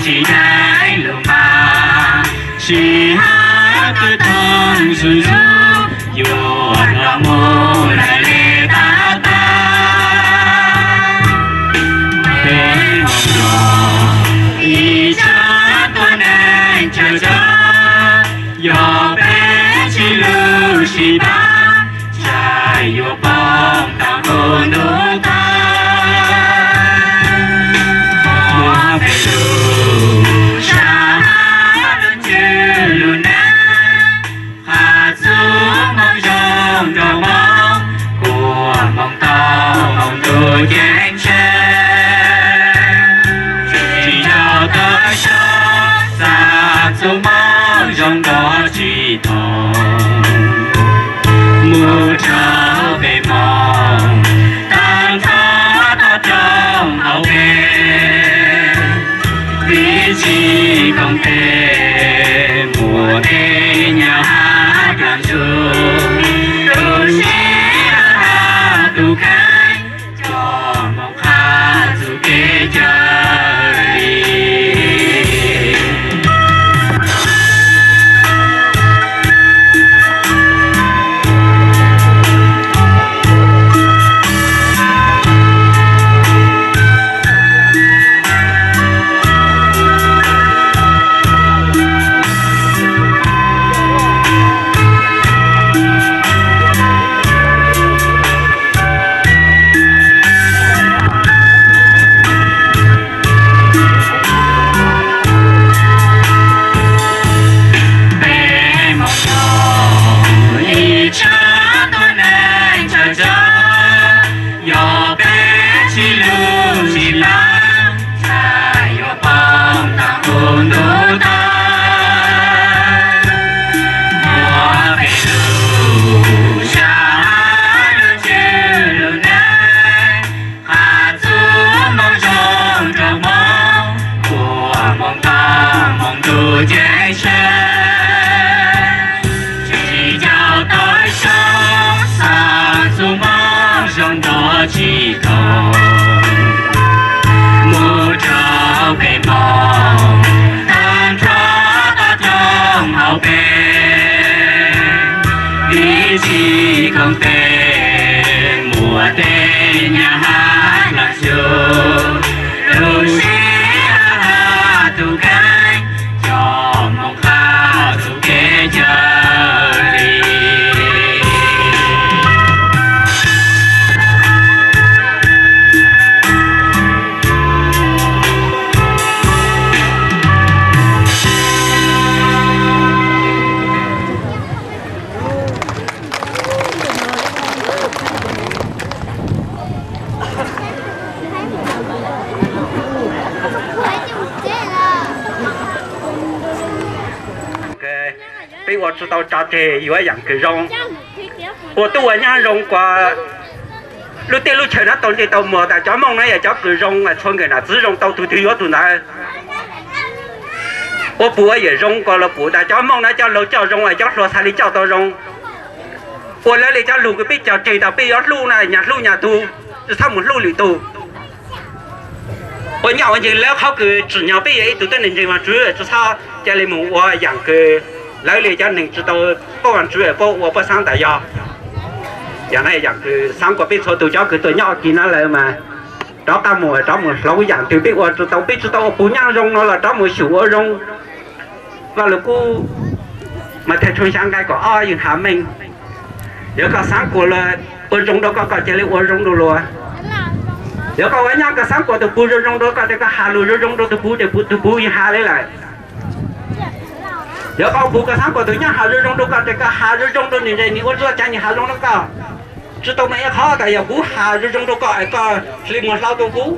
Tsis dai lus npaj, sij hawm twb toog zuj zus, yuav los mus lawm li tag tag. Peb mus los ib tsoom tuab neeg tsawg tsawg, yog peb sib hlub sib pab, tsam yuav poob tau ntuj tag. Muab peb lub sab lub ntsws lub neej, qhab txuj moo zoo nrog Hmoob, kua Hmoob tau Hmoob ntuj ceeb tsheej. Tsis nco tawm suab, xa txuj moo zoo nrog tsis thoob, mus rau peb Hmoob tag nrho toj roob hauv pes. Vim tsis koom tes, muaj tej nyab hab dlaag ntug, tu siab hab tu kheej, coj Hmoob qha txuj kev cawm li. Peb Hmoob yog ib tsoom tuab neeg tsawg tsawg, yog peb sib hlub sib pab, tsam yuav poob tau ntuj tag. Muab peb lub sab lub ntsws lub neej, qhab txuj moo zoo nrog Hmoob, kua Hmoob tau Hmoob ntuj ceeb tsheej. Tsis nco tawm suab, xa txuj moo zoo nrog tsis thoob, mus rau peb Hmoob tag nrho toj roob hauv pes. Vim tsis koom tes, muaj tej nyab hab dlaag ntug, tu siab hab tu kheej, coj Hmoob qha txuj kev cawm li. Peb ua tsis tau tso tseg yuav yaam kws zoo. Ua tub ua nyab zoo kuas lub teb lub chaw no tau ntsej tau muag tas cov Hmoob no yog cov kws zoo, txhua nkawm nam txiv zoo tau tug twg yuav tug ntawd. Ua pum ua yawm zoo kuas los pum tas cov Hmoob no cov laug coj zoo, cov hluas xav li coj tau zoo. Ua lawv li cov lug kws peb cog tseg tas peb yuav hlub na, nyag hlub nyag tug, tsis txhob mus hlub lwm tug. Ua nyob ua nceeg lawv qhov kws tsim nyog peb yog ib tug tuab neeg ntseeg Vaajtswv, tsis txhob ca le mus ua yaam kws lawv li cov neeg tsis tau paub Vaajtswv paub ua paub xaab tas yog. Yog no yaam kws xaab kuas peb txhua tug cov kws tuaj nyob kis no lawm mas rov qab mus, rov mus hloov yaam twg peb ua tsis tau, peb tsis tau ua puj nyab zoo no los rov mus xyum ua zoo. Vaj Lug Kub Mathais tshooj xya nqai kaum ob yeej has meej, yog koj xaab kuas luag ua zoo rau koj, koj cia li ua zoo rau luag. Yog koj ua nyab koj xaab kuas tus puj zoo zoo rau koj ces koj has lus zoo zoo rau tus puj ces tus puj yeej has li lawm. Yog koj puj koj xaab kuas tus nyab has zoo zoo rau koj ces koj has zoo zoo rau nws ces nws ua tsis tau cas nws has zoo rau koj. Tsis tau mas ib qhov tas yog kuv has zoo zoo rau koj es koj hli muag hlo rau kuv.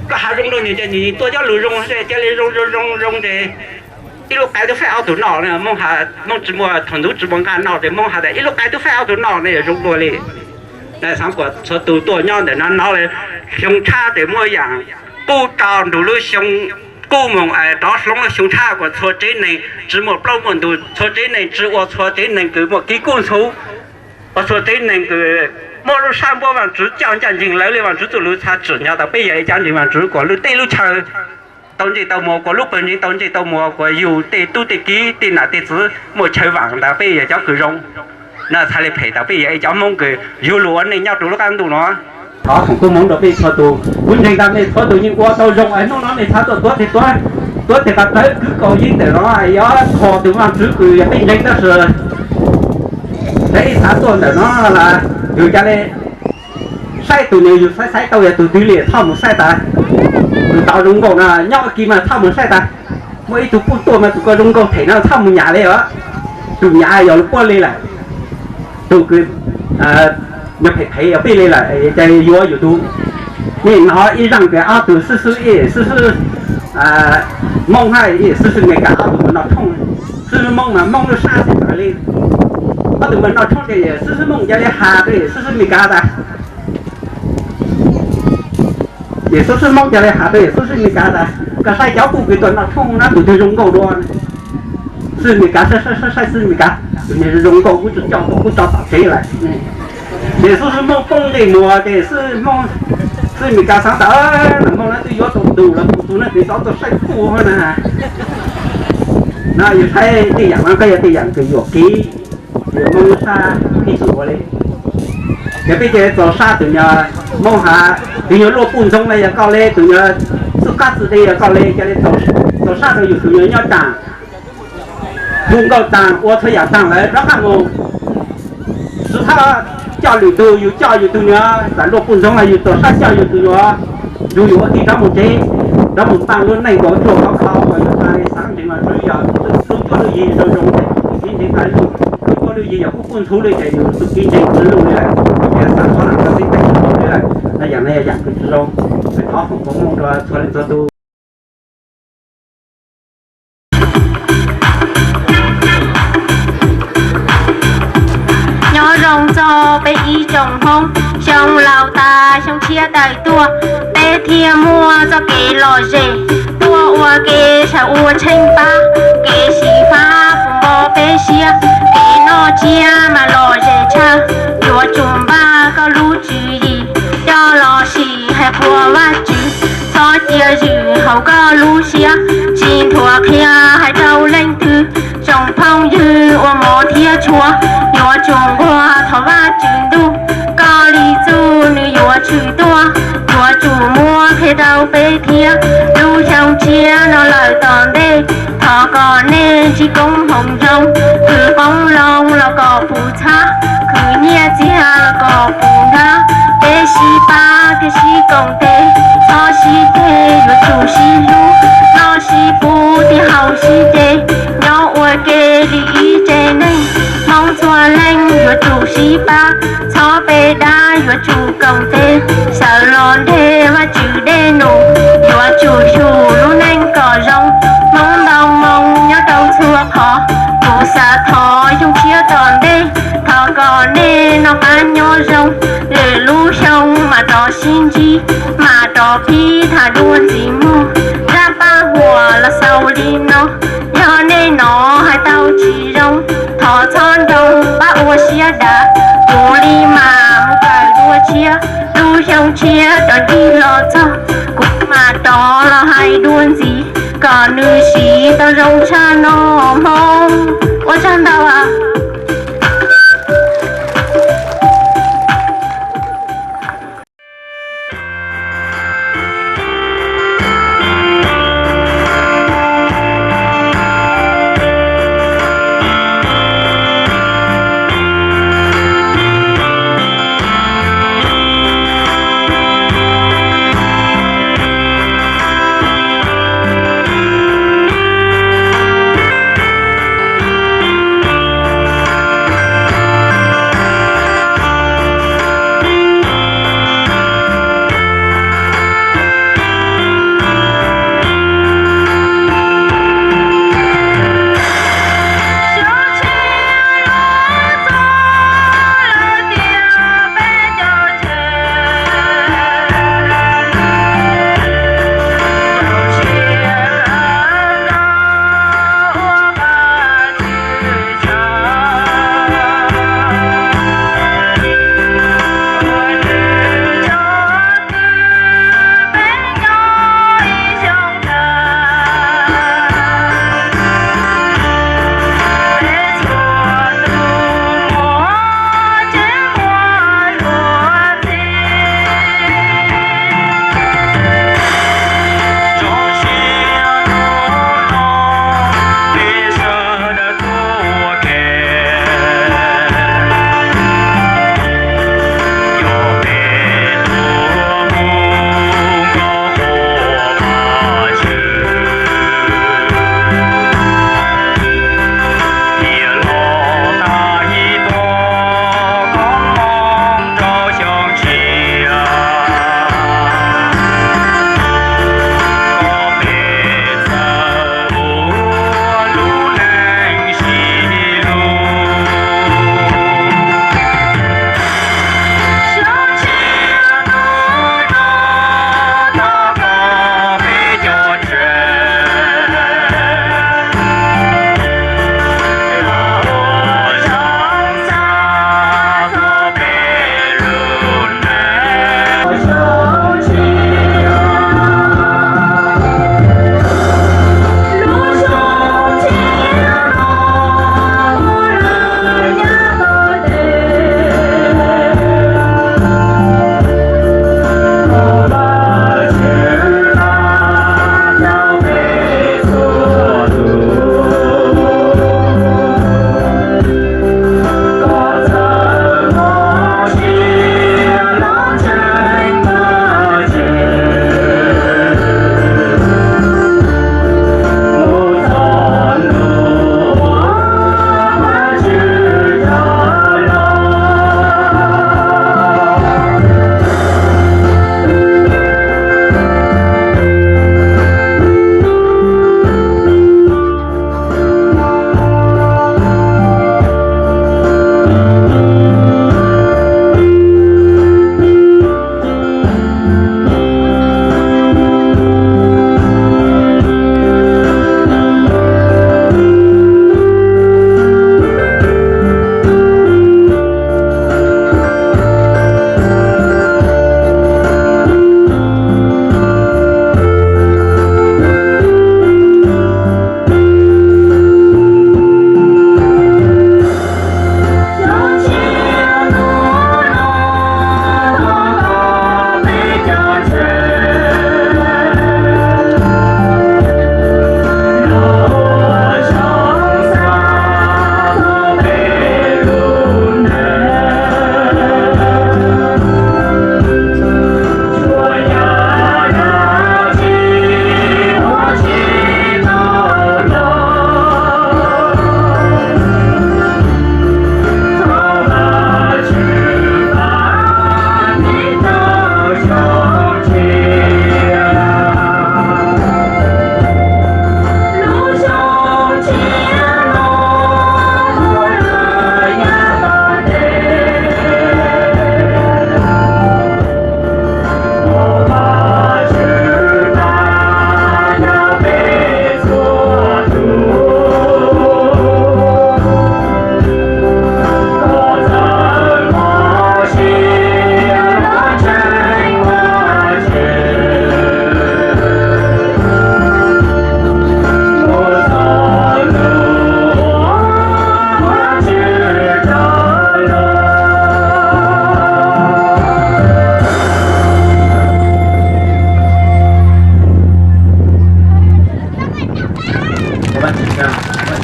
Koj has zoo rau nws ces nws tuaj cov lus zoo, cia li zoo zoo zoo zoo ces ib lub qai twb faib ob tug noj. Hmoob tsis muaj, thaum ntawd tsis muaj nqaj noj ces Hmoob has tas ib lub qai twb faib ob tug noj ne, zoo dua li. Xav kuas txhua tus tuaj nyob ntawm no no xyoo tshab ces muaj yaam qub rau nrug lub xyoo, qub moog rov hloov lub xyoo tshab kuas txhua tsev neeg tsis muaj plaub muaj ntug, txhua tsev neeg tsis ua txhua tsev neeg kws muaj kev kub ntxhov, ua txhua tsev neeg kws muaj lub sab npuab Vaajtswv coj ncaj nceeg lawv li Vaajtswv txuj lug txhad tsim nyog tas peb yog ib cov ntseeg Vaajtswv kuas lub teb lub chaw tau ntsej tau muag, kuas lub pawg ntseeg tau ntsej tau muag, kuas yug tej tub tej kiv tej nam tej txiv muaj chaw vam ntawd peb yog cov kws zoo. No txhaj li phem tas peb yog ib cov Hmoob kws yug lug ua neej nyob rau lub qab ntuj no. Thov foom koob hmoov rau peb txhua tus, kuv ntseeg tas mej txhua tus yeej ua tau zoo es hnub no mej txhad tuaj tuav tes, tuav tes qas plawv kwv kaus yeeb ntawm no, yog thov tus Vaajtswv kws yog peb ntseeg tab sis peb ib txhad tuaj ntawm no los yug ca le saib tus nws yug xaiv xaiv tau yog tus twg li, txhob mus saib tas tus tau zoo nkauj no nyob ua ke mas txhob mus saib tas muaj ib tug puj tuaj mas tus ko zoo nkauj them no txhob mus nyam li os. Tus nyam yog lub puab li lawm, tus kws nyob phem phem yog peb li lawm, ces yuav yus tus. Nej hnov ib zaaj kws ob tug xib xwb, ib xib xwb Moob hab ib xib xwb Meskas, ob tug mas noj tshoob. Xib xwb Moob mas Moob lub sab tsis tawm li. Ob tug mas noj tshoob ces xib xwb Moob ca le has rau xib xwb Meskas tas, ces xib xwb Moob ca le has rau xib xwb Meskas tas, koj saib cov puj kws tuaj noj tshoob na tus twg zoo nkauj dua. Xib xwb Meskas saib saib xib xwb Meskas, tus niag zoo nkauj kuv tsuas coj tuaj kuv tso tom tsev lawm. Ces xib xwb Moob poob nqis muag ces xib xwb Meskas xaav tas, Moob na twb yuav tau tus los tus tus na twb txhob tuaj saib puj na. No yus saib tej yaam no koj yog tej yaam kws yuam kev, yus Moob lub sab ib txwm ua li. Ces peb ca le txaus sab tus nyuag Moob has, tus nyuag luaj puj ntxoov na yog koj le, tus nyuag txuj qab txuj dej yog koj le, ca le txaus sab rau yus tus nyuag nyob taag, hu nkauj taag, ua txhua yaam taag lawm rov qaab mus. Tsi txhob coj lwm tug, yus coj yus tug nyuag, txawm luaj puj ntxoov los yus txaus sab coj yus tus nyuag, yug yus ua tij rov mus tsev, rov mus taag lub neej nkaus tsuag khov kho uas yus txhaj le xaav ntseeg los tsuav yog lub cuab lub yig zoo zoo, txiv ntseeg tas lub cuab lub yig yog kuj kuj ntxhuv li ces yus txuj kev ntseeg txwv lug li lawm, ces xaav thov lam rau tib teg tsis tau li lawm. No yaam no yog yaam kws tsi zoo, thov foom koob hmoov rua txhua leej txhua tug. Nyob zoo txog peb ib tsoom Hmoob, xyoo laus tas xyoo tshiab tawm tuaj, peb thiaj muaj txoj kev lom zem, tuaj ua ke sawv ua tsheej pab, kev xyiv fab puv npo peb siab, kev noj tsiab mas lom zem tshaj, yuav tsum npaj koj lub tswv yim, coj los sim hais qhua Vajtswv, txhob cia zwm hauv koj lub siab, tsis nthuav qhia hais rau leej twg, tsoom phooj ywg ua mov thiab tshua, yuav tsum nquag thov Vajtswv ntuj, koj li txuj nws yuav tshwm tuaj, yuav tsum muab qhia rau peb thiab, lub xyoo tshiab no lawm tom ntej, thov kom nej ntsib koob hmoov zoo, khwv qoob loo los kom puv txhab, khwv nyiaj txiag los kom puv nrab, peb sib pab thiaj sib koom tes, txhob sib ceg yuav tsum sib hlub, noj sib pub thiaj haus sib ce, nyob ua ke li ib tsev neeg, Hmoob txhua leej yuav tsum sib pab, txhob pe dab yuav tsum koom tes, sawv los nteg Vajtswv dej num, yuav tsum xyum lub neej kom zoo, Hmoob ntau moo nyob rau txhua qhov, kuv xav thov xyoo tshiab tom ntej, thov kom nej noj qab nyob zoo, lwm lub xyoo mam rov sib ntsib, mam rov pib tham dua ntxiv mog, zaj paj huam los xaus li no, yog nej hnov hais tau tsis zoo, thov txhob nroo pab ua siab dav, kuv li mam mus kawm dua tshiab, lub xyoo tshiab rov ntsib los txog, kuv mam rov los hais dua ntxiv, kom nws siv tau zoo tshaj no Hmoob. Ua tsaug ntau.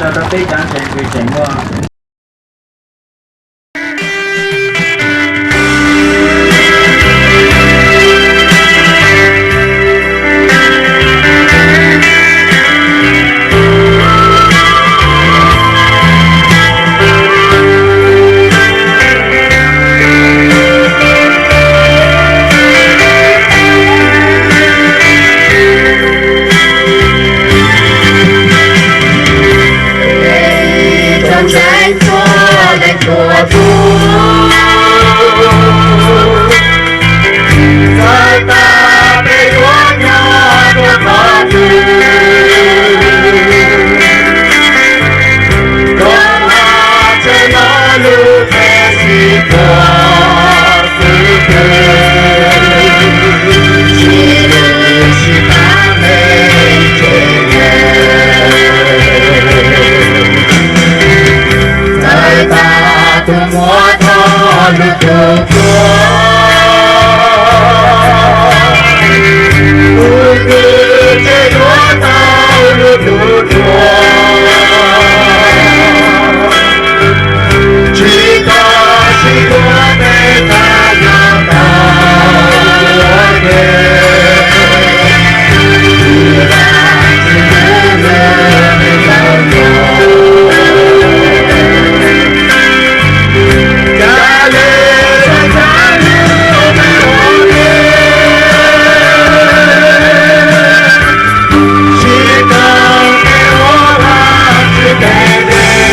Tau peb cov ntseeg ces tseem muaj. Txawm tas peb yuav nyob rau qhov twg, koj los tseem nyob lub teb chaws puag xwb twg, tsis sib qab me tsev neeg. Txawm tas tus muam thov lub tug tuag, tus kwv tseem yuav tau lub tug tuag. Tsis kho siab yuav peb txhab nyob tau ua ke, tsis tas tsis muaj lub teb chaws no. Cas li cas li, tsis tas peb ua vaj tsis peb dev,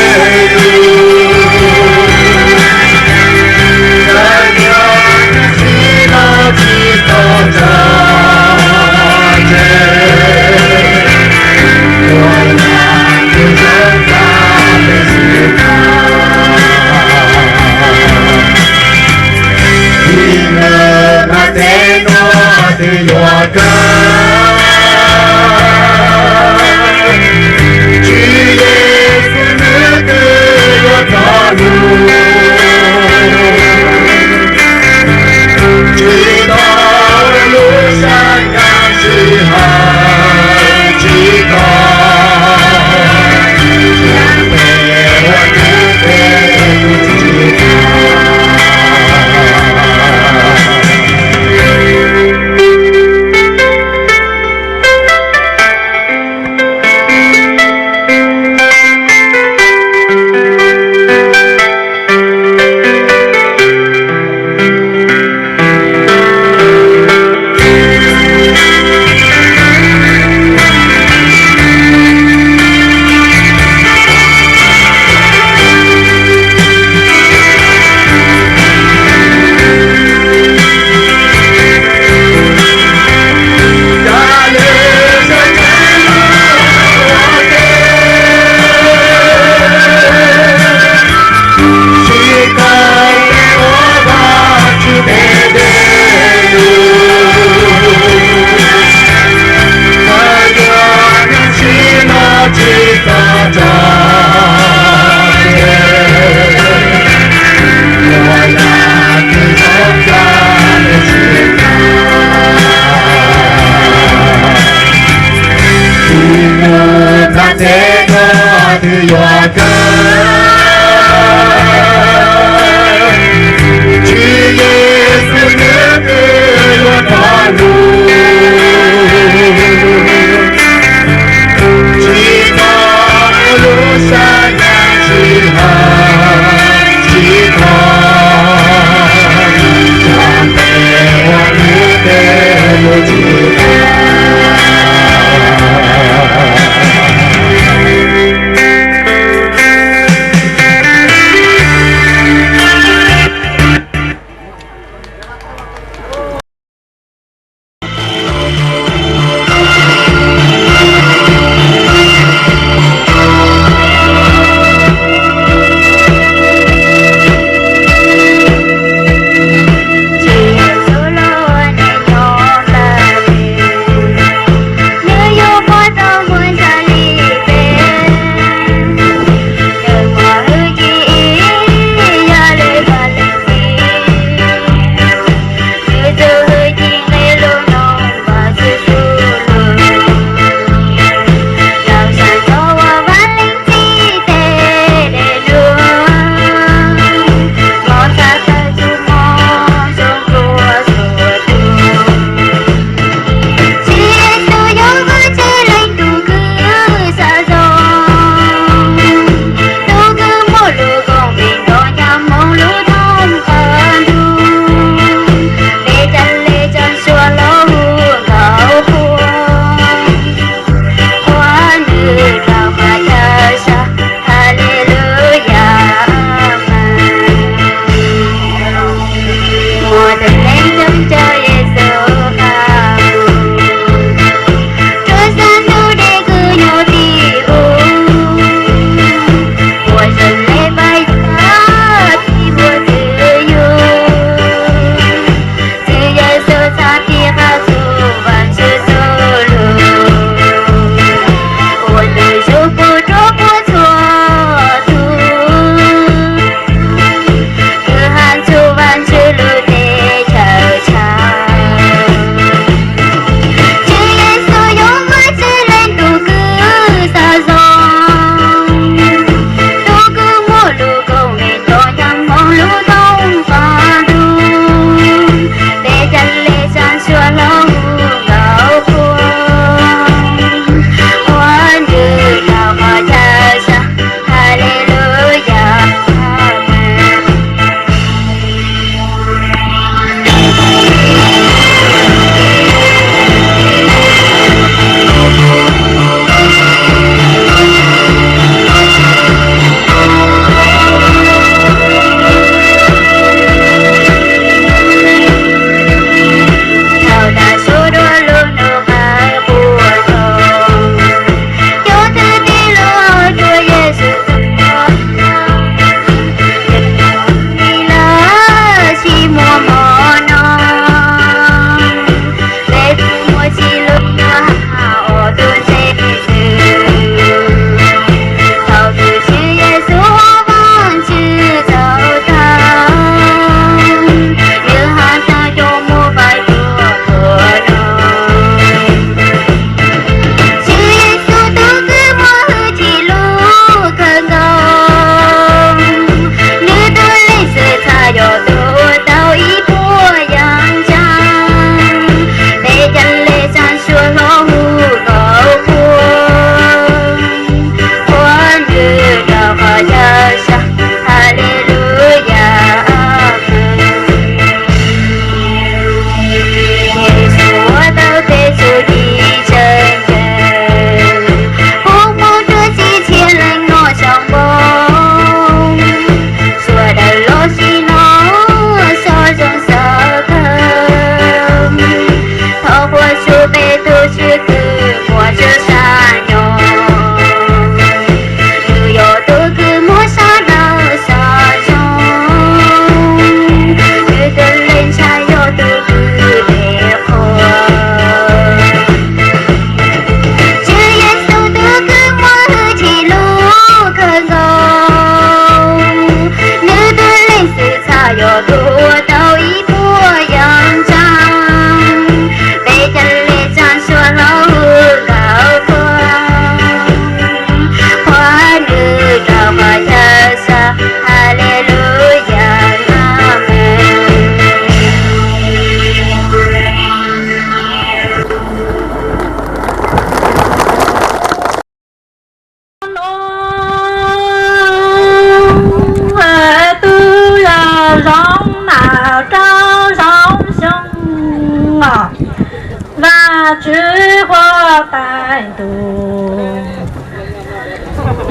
cas li cas li, tsis los tsis tau tso tseg, ua vaj tsis zoo txaj peb sib tau. Ib nus nram teb no twb yuav kawg, Tswv Yexus nws twb yuav rov lug, tsis tau lub sab nqaij sij hawm tsis tau, ua tus teb tsis tau. Ib nus nram teb no twb yuav kawg, Tswv Yexus nws twb yuav rov lug, tsis tau lub sab nqaij sij hawm tsis tau, tsa ntes ua lub teb lub tsis tau.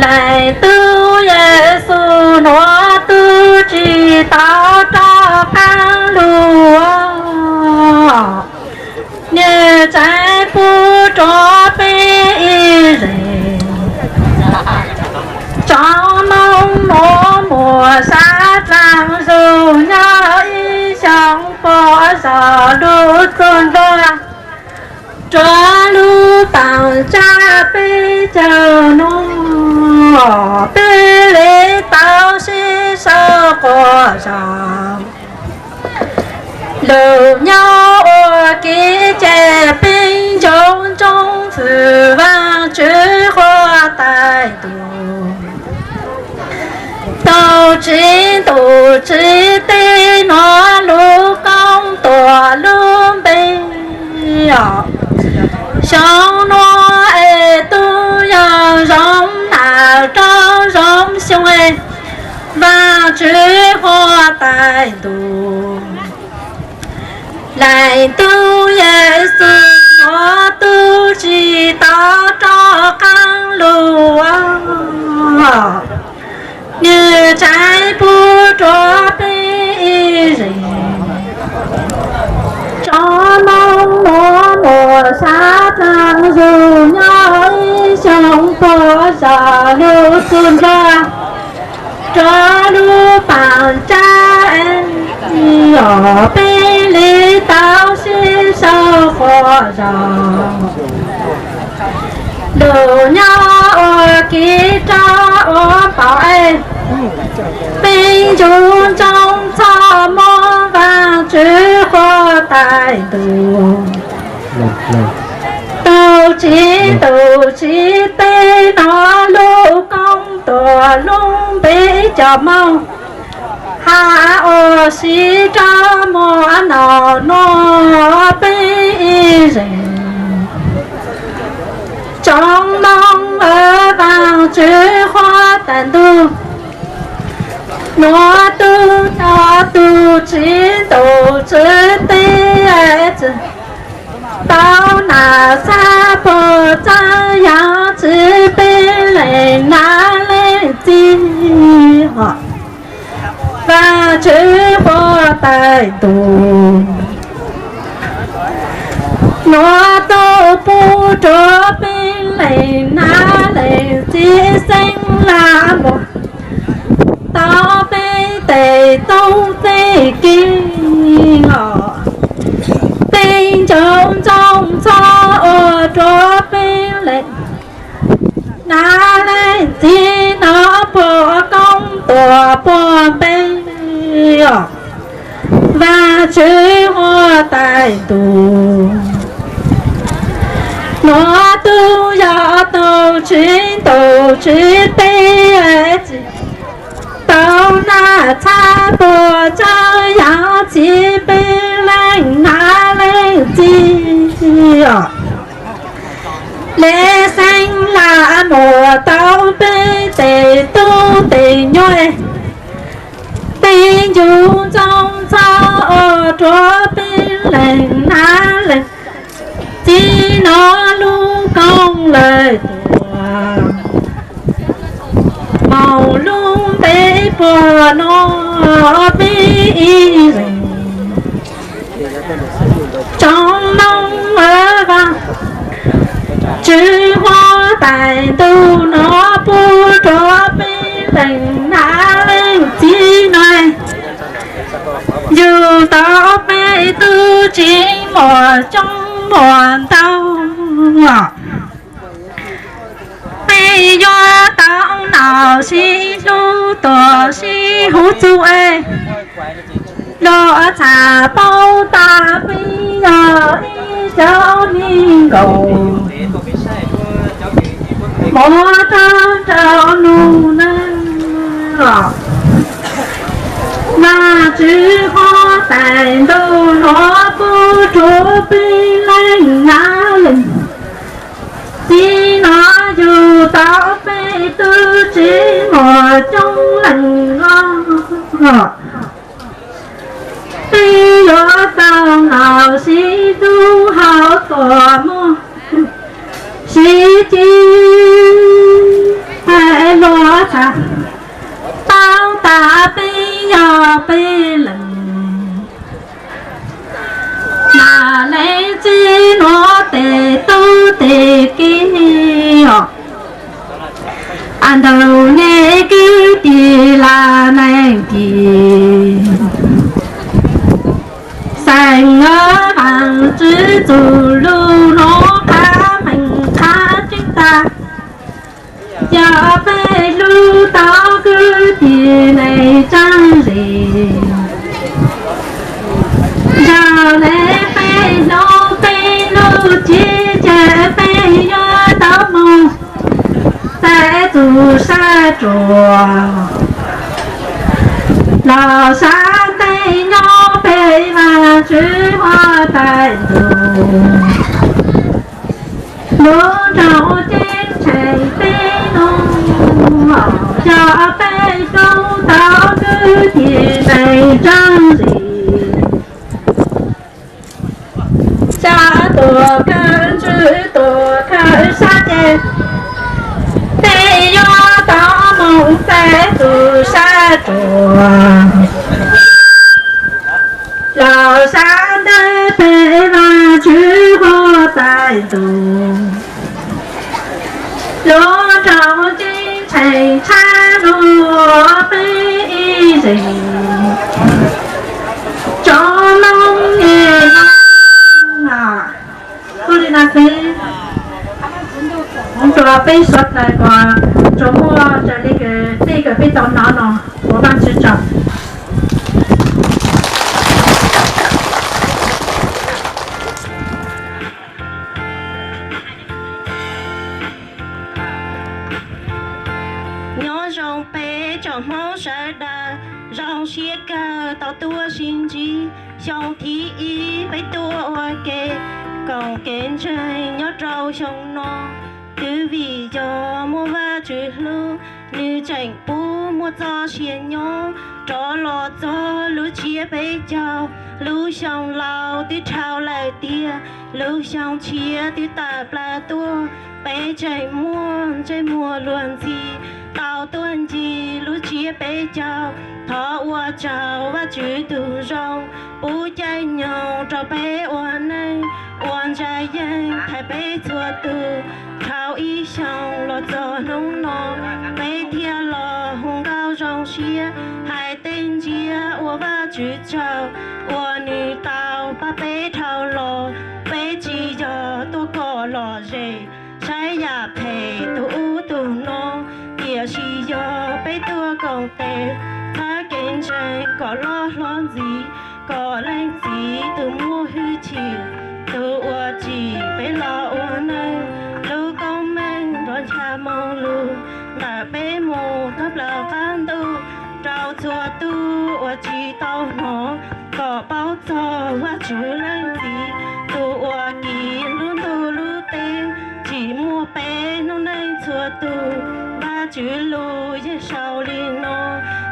Leej Tub Yexus nuav tub tsi tau rov qaab lug, nwg tseem pub rua peb ib zag. Tsoom Moob nuav muaj sab dlaag zug nyob ib xyoo puag zog lug txug nplua, rua lub paam tsa peb caug nuav, peb le tau sib sau quas zog. Lug nyob ua ke ces peb nco ntsoov fwm Vaajtswv qhuab taiv ntuj, tau tsi ntuj tsi teb nuav lub koob tuam lub npe. Xyoo nuav es tub yog zoo nam rau zoo xyoo, Vaajtswv qhuab taiv ntuj. Leej Tub Yexus nuav tub tsi tau rov qaab lug, nwg tseem pub rua peb ib zag. Tsoom Moob nuav muaj sab dlaag zug nyob ib xyoo puag zog lug txug nplua, rua lub paam tsa, peb le tau sib sau quas zog. Lug nyob ua ke rau ua npaum es, peb nco ntsoov txhoj moo Vaajtswv qhuab taiv ntuj, tau tsi ntuj tsi teb nuav lub koob tuam lub npe cov Moob has ua si rua muaj nub nuav peb ib zag. Tsoom Moob Vaajtswv qhuab taiv ntuj, nuav tub yog tug tsi ntuj tsi teb, tau nam txhab puag txhab yaam tsi peb leej nam leej txiv, Vaajtswv qhuab taiv ntuj. Nuav tub pub rua peb leej nam leej txiv xeeb laj muag, tau peb tes toob txij kev os. Peb nco ntsoov txhoj ua rua peb leej nam leej txiv nuav puag koob tuam puag npe os, Vaajtswv qhuab taiv ntuj. Nuav tub yog tug tsi ntuj tsi teb, tau nam txhab puag txhab yaam tsi peb leej nam leej txiv os. Le xeeb laj muag tau peb tes tub tes nyuam, peb nco ntsoov txhoj ua rua peb leej nam leej txiv nuav lub koob lawm tuag, moog lub npe puag nuav peb ib leeg. Tsoom Moob Vaajtswv qhuab taiv ntuj nuav pub rua peb leej nam leej txiv nuav, yug tau peb tub tsi muaj coob muaj ntau. Peb yuav tau nam sib hlub tuam sib huv txug es, lug txhaj paub tas peb yog ib cov neeg nkaus, muaj rau nraum nug neeg os. Vaajtswv qhuab taiv ntuj nuav pub rua peb leej nam leej txiv nuav, yug tau peb tub tsi muaj coob leej os. Peb yuav tau nam sib hlub hauv tuam muaj sib ceg, hais Paub tas peb yog peb leeg, mas leej txiv nuav tes tub tes kiv os. Ntawm nej kwv tij laj neej tij, xeem Vaajtswv txuj lug nuav qha meej qha tseeb tas, yog peb hlub tau kwv tij neeg tsaam ze, yog le peb hlub peb lub tsev ces peb yuav tau moog txais txuj sab ruam los sab ntej nyob peb Vaajtswv huab tais ntuj. Lub nroog ceeb tsheej peb nub, yog peb hlub tau kwv tij neeg tsaam ze, xav tuaj kawm ntsis tuaj kawm sab ces peb yuav tau moog txais txuj sab ruam los sab ntej peb Vaajtswv huab tais ntuj. Lub nroog ceeb tsheej tshab lug peb ib zeeg, tsoom Moob Nyij Noog. Kuj li no xwb, kuv nrog peb suav dlawg kuas tsuas muaj raws li kws tej kws peb tau hnov no, ua Vaajtswv tsaug. Nyob zoo peb tsoom Hmoob sawv daws, zoo siab kawg tau tuaj sib ntsib. Xyoo thib ib peb tuaj ua ke koom kev ntseeg nyob rau xyoo no. Twb vim yog muaj Vaajtswv hlub, nws tseem pub muaj txoj sia nyob rov los txog lub tsiab peb caug. Lub xyoo laus twb dhau lawm tiag, lub xyoo tshiab twb tawm plaws tuaj. Peb tseem muaj ntsej muag luag ntxhi tau tuaj ncig lub tsiab peb caug. Thov ua tsaug Vaajtswv tug zoo, pub caij nyoog rau peb ua neej, ua ntsa yeej thaiv peb txhua tug. Dhau ib xyoo los txog hnub no, peb thiaj los hu nkauj zoo siab hais tej ntsiab ua Vaajtswv tsaug, uas nws tau pab peb dhau los. Peb tsis yog tuaj kom lom zem, saib yam phem tus ub tus no, tiam sis yog peb tuaj koom tes txhawb kev ntseeg kom loj hlob ntxiv, kom Leej Txiv tus muaj hwj chim, tus uas tsim peb los ua neej, lub koob meej nrov ncha moo lug ntawm peb mus thoob plaws qab ntuj, rau txhua tug uas tsis tau hnov, kom paub txog Vaajtswv Leej Txiv, tus uas kiv lub ntuj lub teb. Tsim muaj peb noob neej txhua tug, Vaajtswv lus yeej sau li no: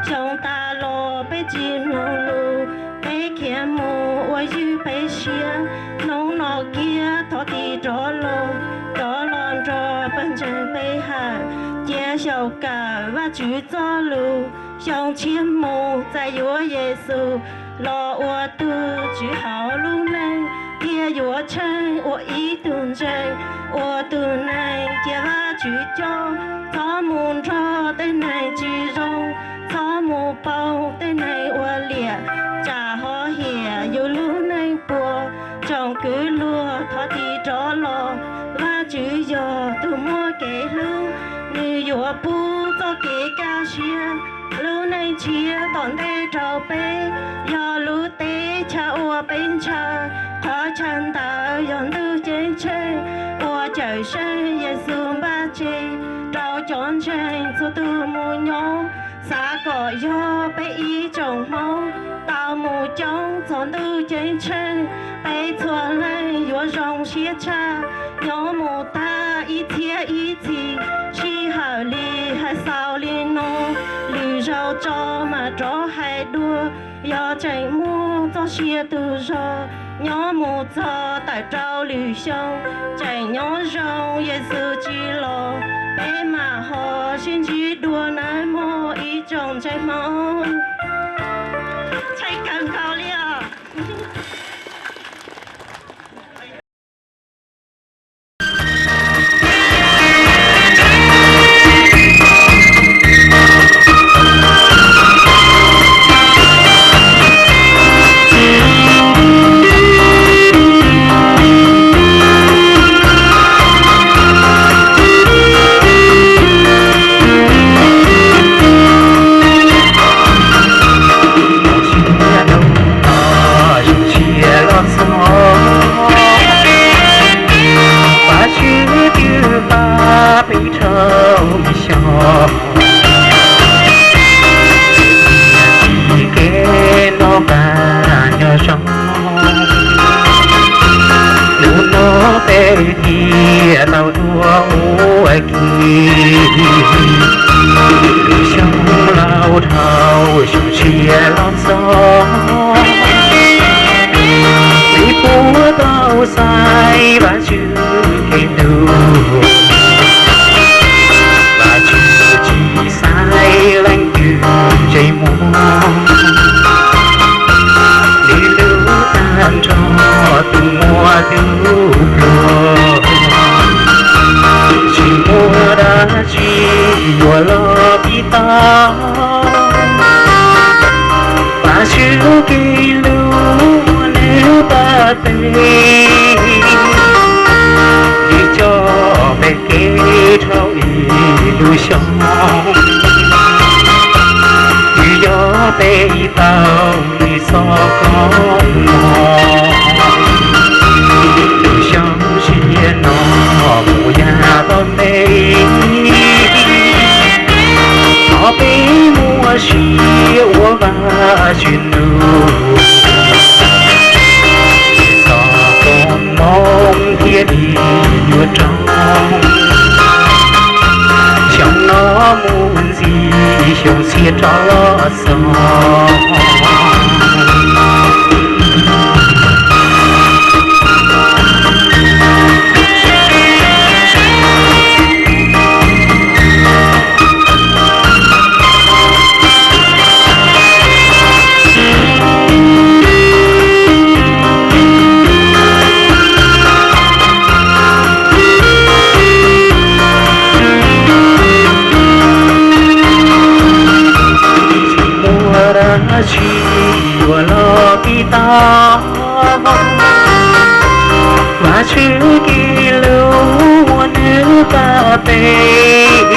Xyoo tas los peb tsis mloog lus, peb khiav mus ua ywj peb siab. Hnub no kiag thov tis rov los, rov los nrog pawg ntseeg peb hawm, cia xyaum kawm Vaajtswv txoj lus. Xyoo tshiab mus txais yuav Yexus los ua tug tswv hauv lub neej, thiaj yuav tsheej ua ib tug ntseeg, ua tug neeg cia Vaajtswv coj. Txhob mus nrog tej neeg tsis zoo, txhob mus paub tej neeg ua liam, tsam ho hiam yus lub neej puas. Tsoom kwv luag thov tis rov los, Vaajtswv yog tug muaj kev hlub, nws yuav pub txoj kev kaj siab. Lub neej tshiab tom ntej rau peb, yog lub teb chaws uas peb ntshaw. Qhov chaw ntawd yog ntuj ceeb tsheej uas Cawmseej Yexus npaj tseg rau cov ntseeg txhua tug mus nyob. Xav kom yog peb ib tsoom Hmoob tau mus coob txog ntuj ceeb tsheej, peb txhua leej yuav zoo siab tshaj. Nyob mus tag ib txhiab ib txhis, sij hawm li hais xaus li no, lwm zaus tso mam rov hais dua. Yog tseem muaj txoj sia tug zog, nyob mus txog tawm rau lwm xyoo, tseem nyob zoo Yexus tsis los, peb mam ho Sib ntsib dua nawb mog ib tsoom ntxhais Hmoob. Ntxhais kawg nkaus li os. Zoo siab los txog, Vajtswv twb pab peb dhau ib xyoos. Txij kev noj qab nyob zoo, hnub no peb thiaj tau tuaj ua ke. Lub xyoo laus dhau xyoo tshiab los txog, peb puav tau xaiv Vajtswv kev ntuj, Vajtswv tsis xaiv leej twg ntsej muag. Nws lub tag nrho tus muaj tus pluag, tsis muaj dab tsi yuav los pib tau. Vajtswv kev hlub muaj nws pab peb, nws coj peb kev dhau ib lub xyoo, nws yog peb tau nws txoj koob hmoov. Lub xyoo tshiab no mus yav tom ntej, thov peb muaj sia ua Vajtswv nug, txoj koob hmoov thiaj li yuav roog. Xyoo no mus ntxiv xyoo tshiab rov los txog. Tsis muaj dab tsi yuav los pib tau, Vajtswv kev hlub muaj nws pab peb,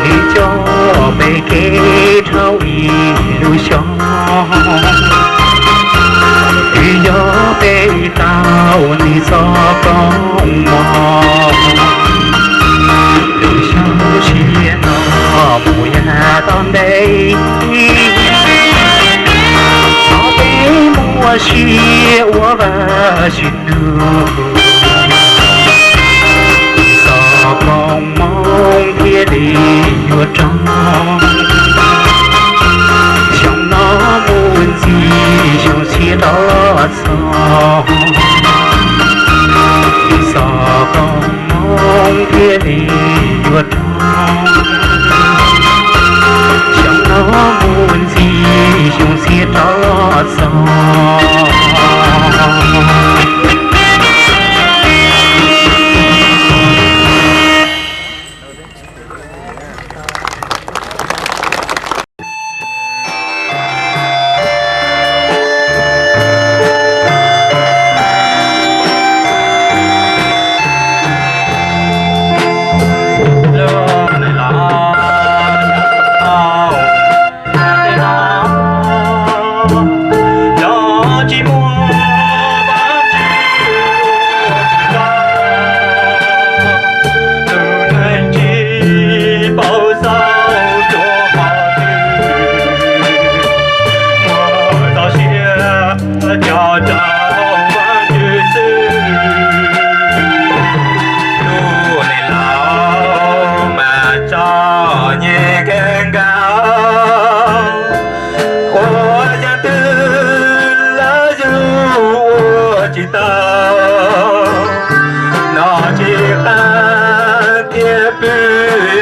nws coj peb kev dhau ib lub xyoo, nws yog peb tau nws txoj koob hmoov. Lub xyoo tshiab no mus yav tom ntej, thov peb muaj sia ua Vajtswv nug, txoj koob hmoov thiaj li yuav roog. Xyoo no mus ntxiv xyoo tshiab rov los txog, txoj koob hmoov thiaj li yuav roog. Xyoo no mus ntxiv xyoo tshiab rov los txog. Tus neeg tsis paub xaus rua qhov twg, muaj txoj sia cog rau Vajtswv xwb. Lub neej laus mas txom nyem kawg nkaus, ua yam twg los yus ua tsis tau, noj tsis qab thiab pw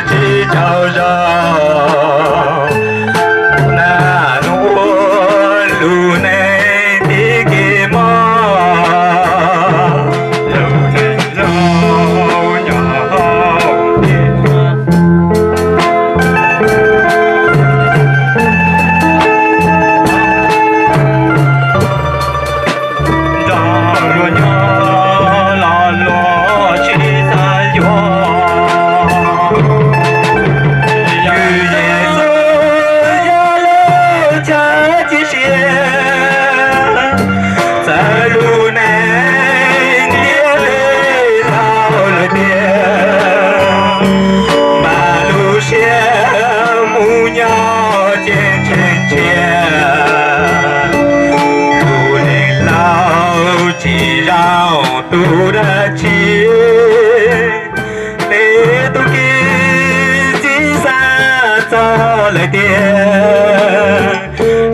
lawm tiag,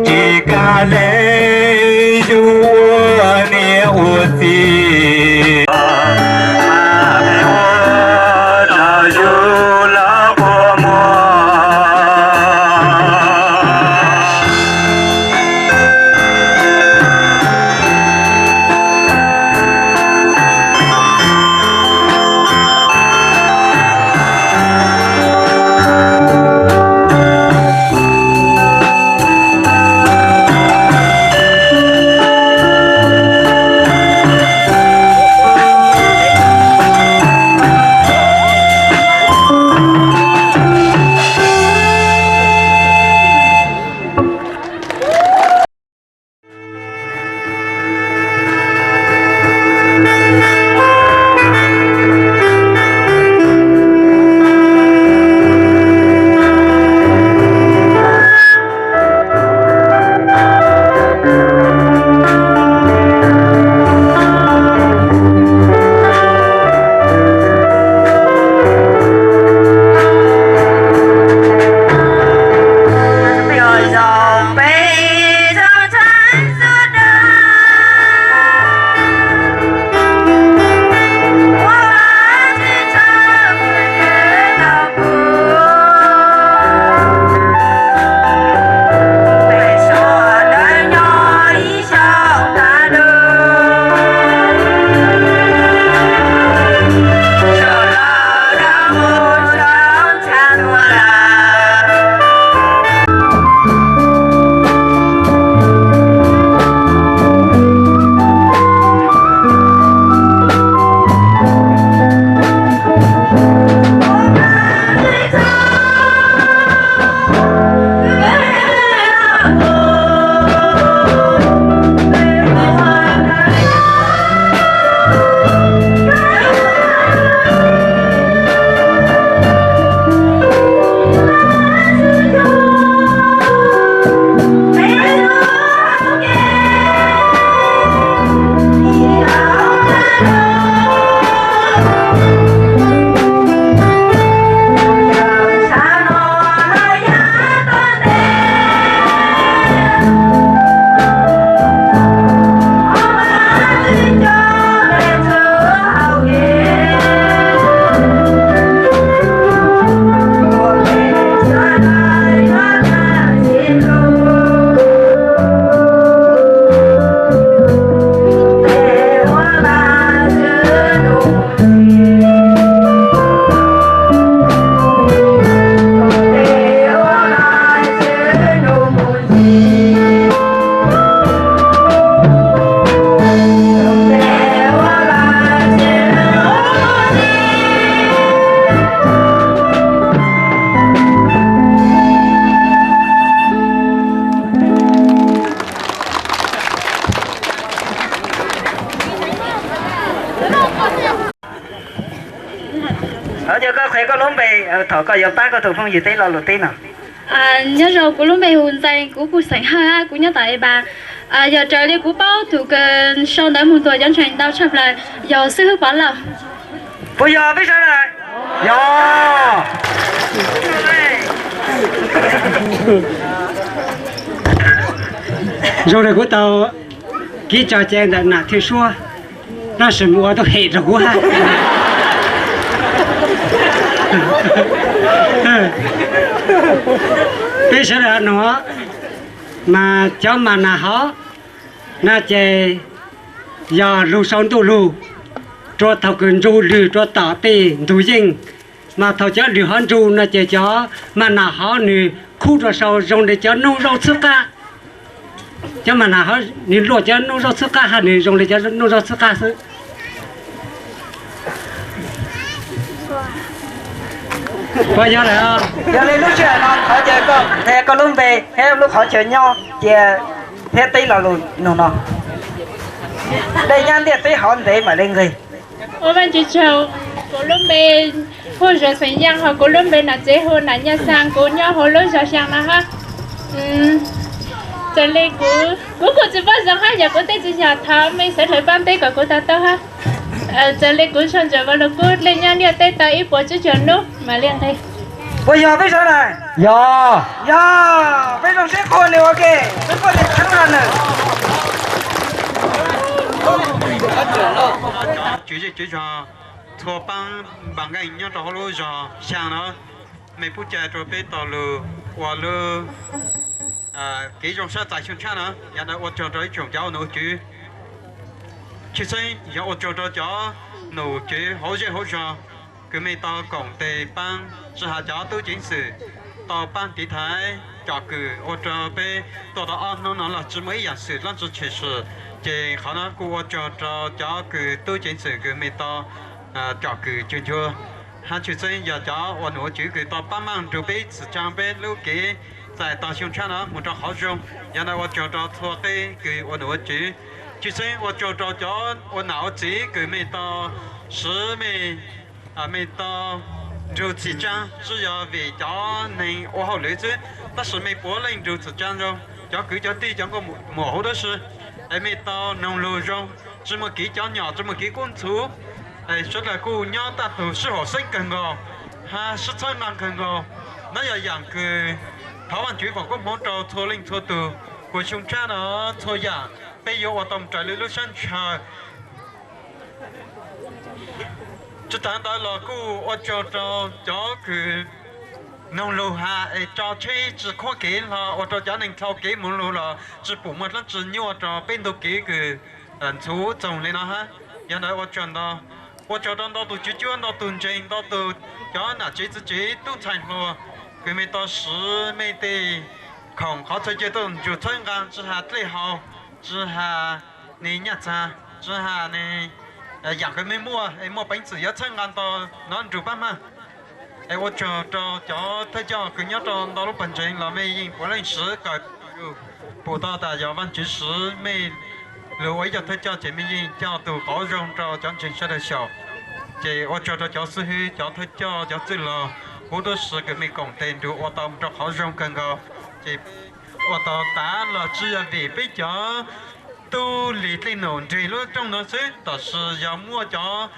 tsis kam leej yug ua niam ua txiv. Yog koj qhia koj lub npe thaum koj yuav pab koj tus phooj ywg teb lo lus teb no. Nyob zoo, kuv lub npe hu Ntxees, kuv kuj xeem Hawj, kuv nyob tom Eba. Yog raws li kuv paub tus kws sau ntawv mus ntuas cov ntseeg ntau tshaj plaws yog xib hwb Pov Lauj. Puas yog peb sawv daws? Yog. Zoo li kuv tau kib tso ce ntawm nam thiaj suab, tab sis mus ua tau hem rau kuv hab. Peb sawv daws nuav mas cov mas nas hov no ces yog lug sau ntuj lug rua thaum kws ntsug lwg rua tom tej ntug yeej, mas thaum cov lwg hov ntsug no ces cov mas nas hov nwg khub rua sau zoo li cov noog zaub txhwb qab. Cov mas nas hov nwg luaj cov noog zaub txhwb qab hab nwg zoo li cov noog zaub txhwb qab xwb. Puas yog lawm? Yog li lub sij hawm no thov caw koj qhia koj lub npe thiab lub qhov chaw nyob cia thiab teb lo lus nug no. Dej nyab ntiaj teb hov ntev mam li nqig. Ua Vaajtswv tsaug, kuv lub npe hu Zuag xeem Yaaj, ho kuv lub npe nam tsev hu Nam Nyaj Xaa, kuv nyob huv lub zog Xyaa no hab. Txawm li kuv, kuv kuj tsis paub zoo hab, yog kuv teb tsis yog thov mej sawv dlawg paab teb kom kuv tau taub hab. Txawm li kuv sau ntawv ua lug kub dlej nyab ntiaj teb tau ib puas tsib caug nub mam li nqig. Puas yog peb sawv daws? Yog. Yog, peb zoo siab qhuas nws ua ke, peb quaj teb tshoob rau nws. Tswv zej tswv zog, txhua paab npas nqeej nyob rau hauv lub zog xyaa no, mej pub cai rua peb tau lug ua lub kev zoo sab txais xyoo tshab no. Yog ntawd ua tsaug rau ib tsoom cov ua nom ua tswv. Tshwj xeeb yog ua tsaug rau cov nom ua tswv hauv zej hauv zog kws mej tau koom tes paab, tsi has cov tub ceev xwm tau paab tiv thaiv cov kws ua rau peb tuaj tau ob hnub no los tsi muaj ib yaam xwm dlaab tsi tshwm sim. Ces qhov no kuj ua tsaug rau cov kws tub ceev xwm kws mej tau cov kws cug ncuag, hab tshwj xeeb yog cov ua nom ua tswv kws tau paab maaj nrug peb txhim tsaa peb lub kev txais tau xyoo tshab no moog rau qhov zoo. Yog ntawd ua tsaug rau txhua qeb kws ua nom ua tswv, tshwj xeeb ua tsaug rau cov ua nam ua txiv kws mej tau siv mej, mej tau nrug txhim tsaa, tsi yog vim cov neeg ua hauj lwm xwb, tab sis mej puav leej nrug txhim tsaa zoo, cov kwv cov tij cov nkauj muam huv tub si, es mej tau noog lug zoo, tsi muaj kev cov nyom tsi muaj kev kub ntxhuv, sawv daws kuj nyob tag tug sib haum xeeb kawg nkaus, hab sib txhawb nqaa kawg nkaus. Nov yog yaam kws thov Vaajtswv foom koob hmoov rau txhua leej txhua tug, kuas xyoo tshab no txhua yaam peb yuav ua tau raws li lub sab ntshaw. Tsi taag ntawd los kuj ua tsaug rau cov kws noog lug has es tso tsheb tsi khuab kev hlo ua rau cov neeg dhau kev moog lug los tsi pum muaj dlaab tsi nyuaj rau peb ntug kev kws ntxhuv txoog li no hab. Yog ntawd ua tsaug ntau, ua tsaug rau ntau tug tswv cuab, ntau tug ntseeg, ntau tug cov nam tsev txiv tsev tub ntxhais hluas kws mej tau siv mej tej khoom qhov txhia chaw tuaj nrug txhawb nqaa, tsi has dlej haus, tsi has nwg nyaj txag, tsi has nwg yaam kws mej muaj es muaj peev xwm yuav txhawb nqaa tau nov nrug paab maaj. Es ua tsaug rau cov thawj coj kws nyob rau ntau lub pawg ntseeg los mej yeej puav leej siv kawm pum tau tas yog Vaajtswv siv mej lug ua ib co thawj coj ces mej yeej coj tug qauv zoo rau cov ntseeg sawv daws xyaum. Ces ua tsaug rau cov xib hwb, cov thawj coj, cov txwj laug huv tub si kws mej koom tes nrug ua tau rau qhov zoo kawg nkaus. Ces ua tau tav los tsi yog vim peb cov tub lis dlej num nreg lub rooj no xwb, tab sis yog muaj cov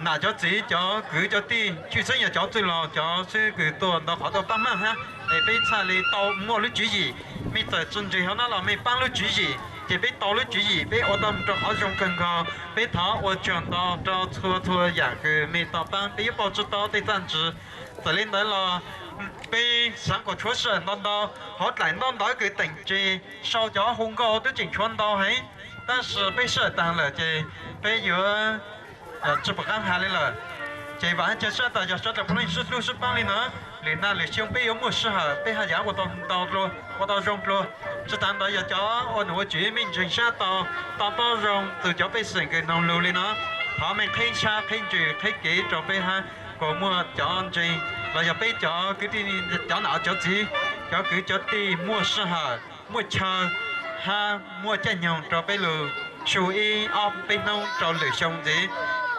nam cov txiv, cov kwv cov tij, tshwj xeeb yog cov txwj laug cov xib hwb kws tuaj ntau qhov tuaj paab maaj hab, es peb txhaj li tau muaj lub tswv yim. Mej txawm tsi nreg hov no los mej paab lub tswv yim ces peb tau lub tswv yim, peb ua tau rau qhov zoo kawg nkaus. Peb thov ua tsaug ntau rau txhua txhua yaam kws mej tau paab, peb yuav paub tsi tau tej txaj ntsig. Txawm li ntawd los peb xaav kom tshuav sij hawm ntau ntau, hauv dlaim ntau ntawv kws teem tseg sau cov hu nkauj twb tseem tshuav ntau heev, tab sis peb sij hawm taag lawm ces peb yuav tsi pum qaab has li lawm. Ces vaam hab ca sab tas yog sawv daws puav leej sib hlub sib paab li no, lwm nag lwm xyoo peb yuav muaj sij hawm peb haj yam ua tau zoo dlua. Tsi taag ntawd yog cov ua nom ua tswv mej ntseeg sab tau, tau paub zoo txug cov pej xeem kws noog lug li no, thov mej qheb sab qheb ntsws qheb kev rau peb hab, kom muaj cov ntseeg los yog peb cov kwv tij, cov nam cov txiv, cov kwv cov tij muaj sij hawm, muaj chaw hab muaj caij nyoog rau peb lug su ib ob peb hnub rau lwm xyoo ntxiv.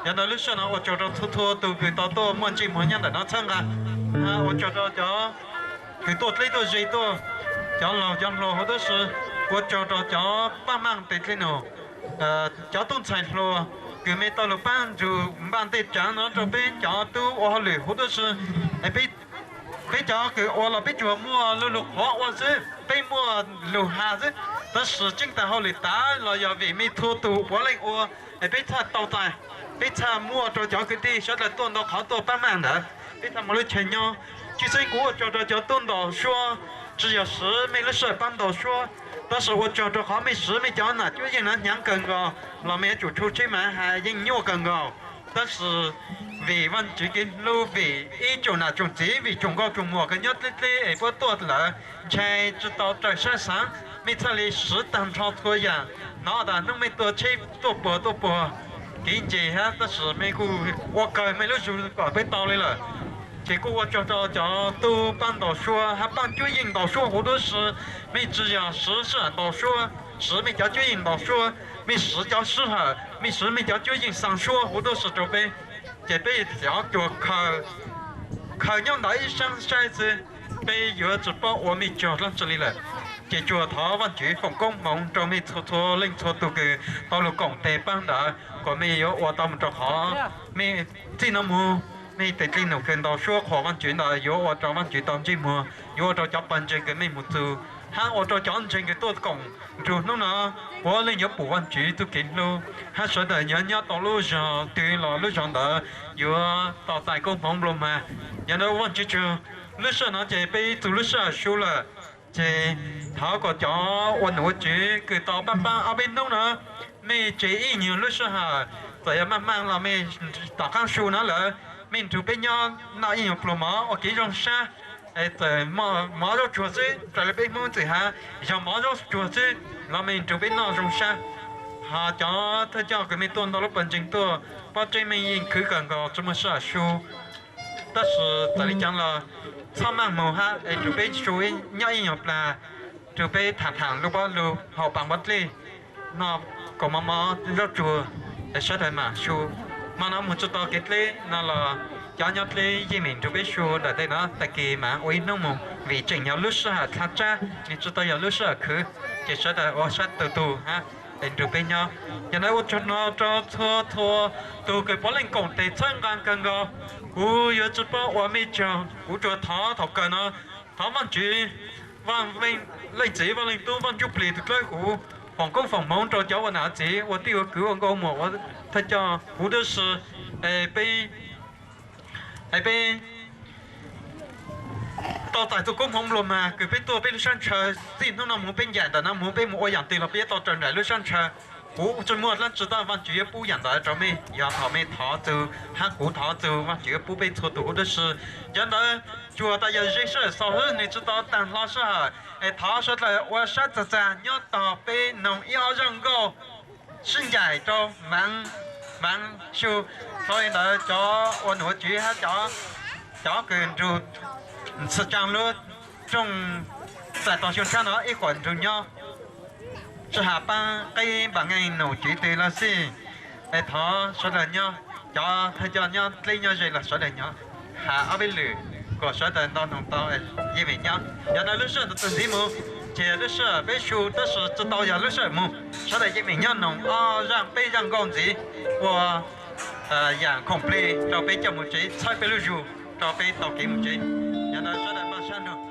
Yog ntawd lub sij hawm no ua tsaug rau txhua txhua tug kws tau tuaj muaj ntsej muag nyob ntawm no txhawb nqaa, hab ua tsaug rau cov kws tuaj dleb tuaj ze tuaj, cov laug cov hluas huv tub si, ua tsaug rau cov paab maaj tes dlej num, cov tub ntxhais hluas kws mej tau lug paab nrug npaaj tej tsaav no rau peb cov tub ua hauj lwm huv tub si. Peb cov kws ua los peb tsuas muaj lug lug qhuav ua xwb, peb muaj lug has xwb, tab sis tseeb tas hauj lwm tav los yog vim mej txhua tug puav leej ua, es peb txhaj tau txais, peb txhaj muaj rau cov kwv tij sawv daws tuaj ntau qhov tuaj paab maaj ntawd, peb txhaj muaj lub chaw nyob. Tshwj xeeb kuv ua tsaug rau cov tub ntaus suab, tsi yog siv mej lub sij hawm paab ntaus suab, tab sis ua tsaug rau qhov mej siv mej cov nam cuab yeej no hnyav kawg nkaus los mej yuav tsum tshu tsheb mas has yeej nyuaj kawg nkaus. Tab sis vim Vaajtswv kev hlub, vim ib tsoom nam tsoom txiv, vim tsoom nkauj tsoom muam kws nyob dleb dleb es puab tuaj lawm, ntshai tsi tau raws saib xaav, mej txhaj li siv taag nrho txhua yaam. Hnov tas hnub mej tuaj tsheb tuaj puag tuaj puag, kev nce hab, tab sis mej kuj ua kawg mej lub zug kom peb tau li lawm. Ces kuj ua tsaug rau cov tub paab ntaus suab hab paab cuab yeej ntaus suab huv tub si, mej tsi yog siv sij hawm ntaus suab, siv mej cov cuab yeej ntaus suab, mej siv cov sij hawm, mej siv mej cov cuab yeej xaa suab huv tub si rau peb. Ces peb cov cuag khaws nyob ntawd ib saab saib xwb, peb yuav tsi paub ua mej tsaug dlaab tsi li lawm. Ces tsuas thov Vaajtswv foom koob hmoov rau mej txhua txhua leej txhua tug kws tau lug koom tes paab ntawd kom mej yuav ua tau moog rau qhov mej txij no moog Mej tes dlej num kawg ntau suab qhuas Vaajtswv ntawd yuav ua rau Vaajtswv tau ntsej muag, yuav ua rau cov pawg ntseeg kws mej mus txug, hab ua rau cov ntseeg kws tuaj koom nrug nub no puav leej yuav pum Vaajtswv txuj kev hlub, hab sawv daws yuav nyob tau lub zog twg los lub zog ntawd yuav tau txais koob hmoov nplua mag. Yog ntawd Vaajtswv tsaug, lub sij hawm no ces peb txug lub sij hawm su lawm, ces thov kom cov ua num ua tswv kws tau paab paab ob peb nub no, mej tseg ib nyuag lub sij hawm, txawm yog maaj maaj los mej tom qaab su no lawm, mej nrug peb nyob noj ib nyuag pluag mov ua kev zoo sab. Txawm mov zaub tsuag xwb, raws le peb Hmoob txwm has, yog mov zaub tsuag xwb los mej nrug peb noj zoo sab. Ho cov thawj coj kws mej tuaj ntau lub pawg ntseeg tuaj, paub tseeb mej yeej khwv kawg nkaus tsi muaj sij hawm su, tab sis txawm le caag los txhob maaj moog hab es nrug peb su nyob ib nyuag plag, nrug peb tham tham lub pob lug haus paas npov dlej, noj kaus mov mov zaub tsuag, es sawv daws maam su. Hmo no moog tsi tau kev dleb no los cov nyob dleb yeej meem nrug peb su ntawm tej no, tag kis maam ua ib hnub moog vim tseem yog lub sij hawm dlha tsab, nws tsi tau yog lub sij hawm khwv, ces sawv daws ua sab tug tug hab es nrug peb nyob. Yog ntawd ua tsaug no rau txhua txhua tug kws puav leej koom tes txhawb nqaa kawg nkaus. Kuv yuav tsi paub ua mej tsaug, kuv tsuas thov thaum kawg no thov Vaajtswv, Vaaj Leej Txiv, Vaaj Leej Tub, Vaaj Ntsuj Plig tug dlawb huv foom koob foom hmoov rau cov ua nam txiv ua tij ua kwv ua nkauj muam ua thawj coj huv tib si, es peb, es peb tau txais txuj koob hmoov nplua mag kws peb tuaj peb lub sab ntshaw. Txij hnub no moog peb ncaim ntawm no moog peb moog ua yaam twg los peb yuav tau raws nraim lub sab ntshaw. Kuv tsi muaj dlaab tsi tab Vaajtswv yuav pub yaam ntawd rau mej, yog thaum mej thov txug hab kuv thov txug Vaajtswv yuav pub peb txhua tug huv tib si. Yog ntawd tsuas tas yog ze sij hawm xaus xwb, nws tsi tau taag hlo sij hawm, es thov sawv dlawg ua sab txag txag nyob tog peb noog ib ob zaaj nkauj sib ncaim rau Maav Su. Txhua li ntawd cov ua num ua tswv hab cov kws nrug ntxhw tsaa lub rooj txais tog xyoo tshab no ib qhuam nrug nyob, tsi has paab qeb npaam nkeeg num tswv twg los xij, es thov sawv dlawg nyob, cov thawj coj nyob dleb nyob ze los sawv dlawg nyob, has ob peb lwm kom sawv dlawg nto noog tau yeej meem nyob. Yog ntawd lub sij hawm ntawd txug ntxiv moog, ces lub sij hawm peb su tab sis tsi tau yog lub sij hawm moog, sawv dlawg yeej meem nyob noog ob zaaj peb zaaj nkauj ntxiv ua yaam khoom plig rau peb coj mus tsev, txhawb peb lub zug rau peb tau kev mus tsev. Yog ntawd sawv dlawg npaj sab nrug